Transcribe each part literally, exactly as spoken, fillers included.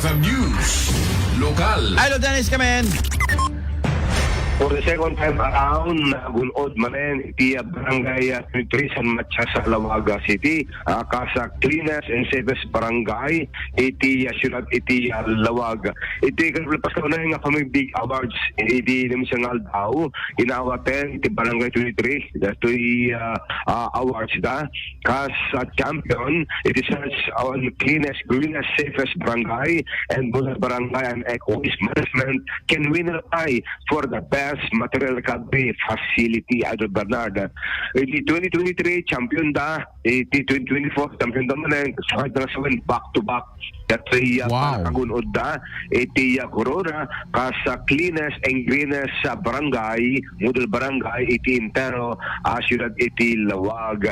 The news. Lokal. Idol Dennis, come in. For the second time around, nagun-od manen iti, ah, barangay, ah, twenty-three San Matias sa Laoag City, ah, kas, ah, cleanest and safest barangay iti, ah, siyudad iti, ah, Laoag. Iti kalpasan nga kami big awards iti naminsan nga aldaw, inawaten iti barangay twenty-three, datoy, ah, ah, awards da. Kas, ah, champion, it is search on cleanest, greenest, safest barangay and model barangay and eco waste management can win a tie for the best material recovery facility, Idol Bernard. Iti twenty twenty-three, champion da. Iti twenty twenty-four, champion da manen. Sa kanya sa back to back. Datoy, ah, Wow. Panakagun-od da. Iti, ah, Corona, kas, ah, cleanest and greenest, ah, barangay, model barangay, iti entero, ah, siyudad iti Laoag.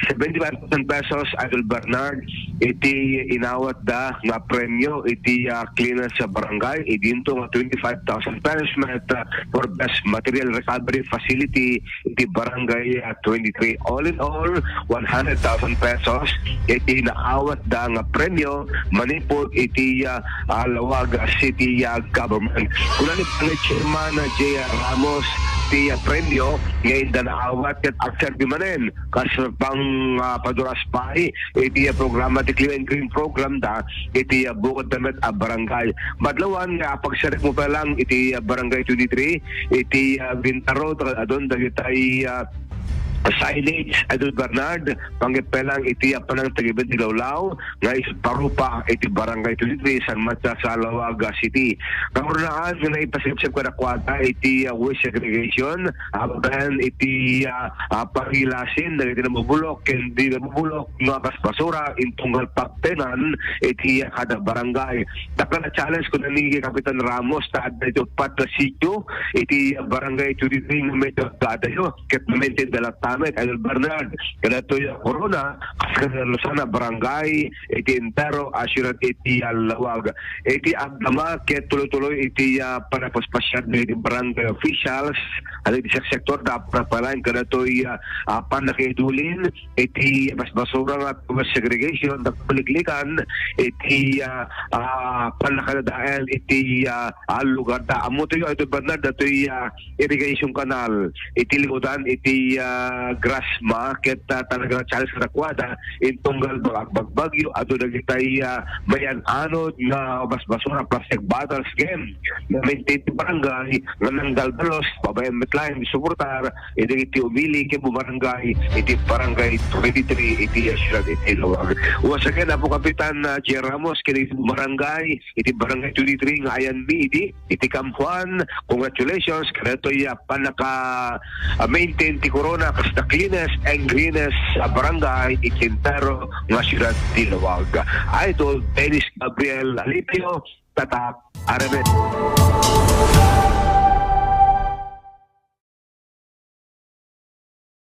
Seventy-five thousand pesos, Idol Bernard, iti inawat da nga premyo, iti, ah, cleanest sa barangay, idinto nga twenty-five thousand pesos met, ah, for best material recovery facility, iti barangay, ah, twenty-three. All in all, one hundred thousand pesos iti naawat da nga premyo manipud iti, ah, ah, Laoag City, ah, government. Kuna ni Barangay Chairman, ah, J R Ramos, ti, ah, premyo nga inda naawat ket agserbi manen kas pang, ah, paduras pay iti, ah, programa ti Clean and Green program da iti, ah, bukod da met a barangay. Madlawan nga pagserrek mo pa lang iti, ah, Barangay twenty-three, iti, ah, Bintaro, ta-, adun dagitay, ah, signage, Idol Bernard, pangipelang iti, ah, panangtagibed ti lawlaw, nga isut parupa iti Barangay twenty-three, San Matias, Laoag City. Kangrunaan nga naipasipsip kadakuada iti, ah, waste segregation, abagan iti, ah, ah, parilasin, dagiti namubulok, ken di namubulok, nga kas basura, intunggal pagtenan, iti, ah, kada barangay. Dakkel a challenge, kuna ni Kapitan Ramos, ta adda iti uppat nga sitio iti Barangay twenty-three nga medyo agkadayo ket maintain da latta met, Idol Bernard. Kadatoy a Corona, kas kadalosan a barangay iti entero a siyudad iti Laoag. Iti agdama ket tuloy-tuloy iti, ah, panagpaspasiar dagiti barangay officials, iti sek-, sektor da pagpalain kadatoy, ah, ah, pannakaidulin iti basbasura nga waste segregation, da paliklikan iti, ah, ah, pannakadadael iti, ah, ah, lugar da. Ammo toy, Idol Bernard, datoy, ah, irrigation canal iti likudan iti, ah, Grasma, ket, ah, talaga challenge kadakuada, intunggal bag-, bagbagyo, adu dagitay, ah, mayan-anod nga basbasura, plastic bottles, ken nga maintain ti barangay, nga nangdaldalos, babaen met laeng suportar, iti, iti umili ken bumarangay iti Barangay twenty-three iti siyudad iti Laoag. Once again, Apo Kapitan, ah, J. Ramos, ken iti bumarangay iti Barangay twenty-three nga ayanmi idi iti Camp Juan. Congratulations kadatoy, ah, pannaka, ah, maintain ti Corona kas the cleanest and greenest, ah, barangay iti entero nga siyudad ti Laoag. Idol Dennis Gabriel Alipio, Tatak R M N.